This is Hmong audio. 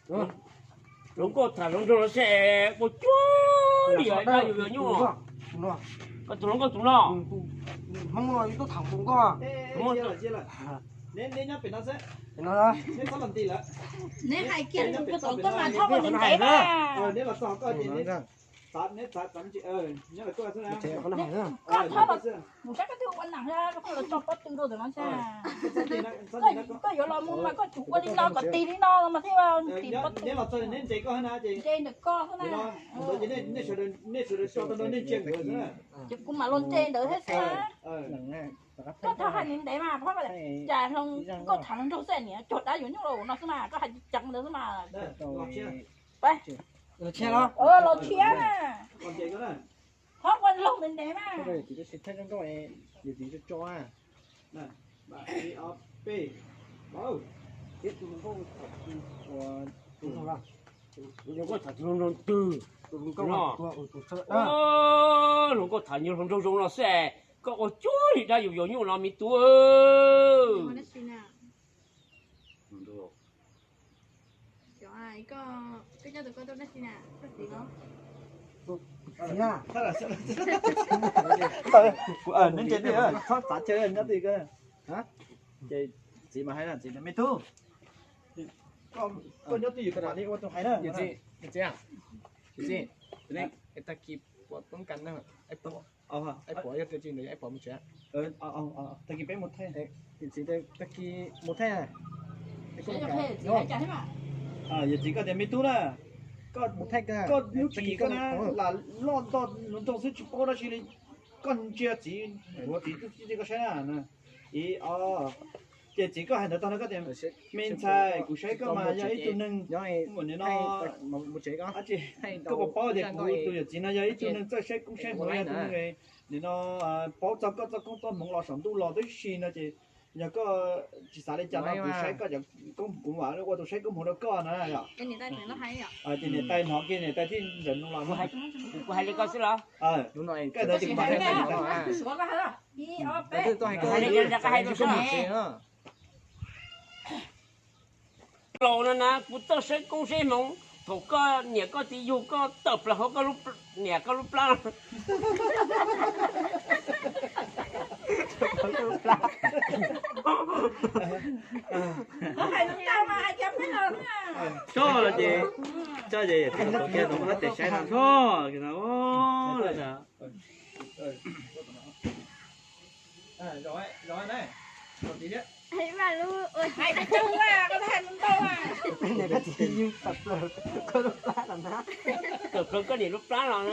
Hluas nkauj tham hluas nraug no seb ua cuag li dab yuav yuav nyuj. Koj tus hluas nkauj tus no. Hmoob no yus tuaj tham hluas nkauj. Neb hais kiag tus hluas nkauj mas txhob ua ntev ntev na. Koj txhob los mus saib koj twb ua nas, koj los tso pob tw rau ntawm no saib. Koj yuav los mus mas koj tsum ua li no kom tig li no mas thiaj tig pob tw. Ntse ntawm koj xwb na. Ces kuv mam los ntse ntawd thiab xwb na. Koj txhob hais ntev ntev mas, cas hluas nkauj tham hluas nraug xwb niam cuag dab yuav nyuj los no xwb mas, koj hais ceev ntawd xwb mas. Los tshiab na. Qhov ua laug ntev ntev mas. Hluas nkauj tham hluas nraug zoo no xwb, koj ua cuag li dab yuav yuav nyuj no me tub. Neb ntse, txhob txav chaw nyob twj ywm ko. Ces txiv mas hais no, txiv tias me tub, koj nyob twj ywm koj mam li ua tus hais na. Tag kis pom toob kas na, pom yog twg tsis ntawd pom mus tsev. Tag kis peb mus thaij. Txiv, tag kis mus thaij. Yawm txiv koj tias me tub na, koj lub txim koj na, lam loj ntog hluas nraug xwb tsis paub dab tsi li. Koj ntsia txiv, ua txiv tub txib koj saib na. Ib, o, ces txiv koj hais ntawd tag no koj tias me ntxhais, kuv saib koj mas yog ib tug neeg nim no, koj puas paub tias kuv tus yawm txiv no yog ib tug neeg txawj saib koob saib hmoov, yog tus neeg nim no paub txog koj txoj koob txoj hmoov los saum ntuj los tib si no ces yog koj tsis xav li cas no kuv saib koj cov koob, kuv mam ua tus saib koob hmoov rau koj na yom. Ces niam tais hnov kiag niam tais thiaj ntawm no los. Kuv hais li ko xwb los? Koj ntawd ces kuv hais li ko. Laus no na, kuv txawj saib koob saib hmoov, thaum koj niam koj txiv yug koj tawm plaws hauv koj, niam koj lub plab. Tso ces, tso ces, tes saib no, tes saib no, tso lawm na. Tawm plaws koj niam lub plab los na.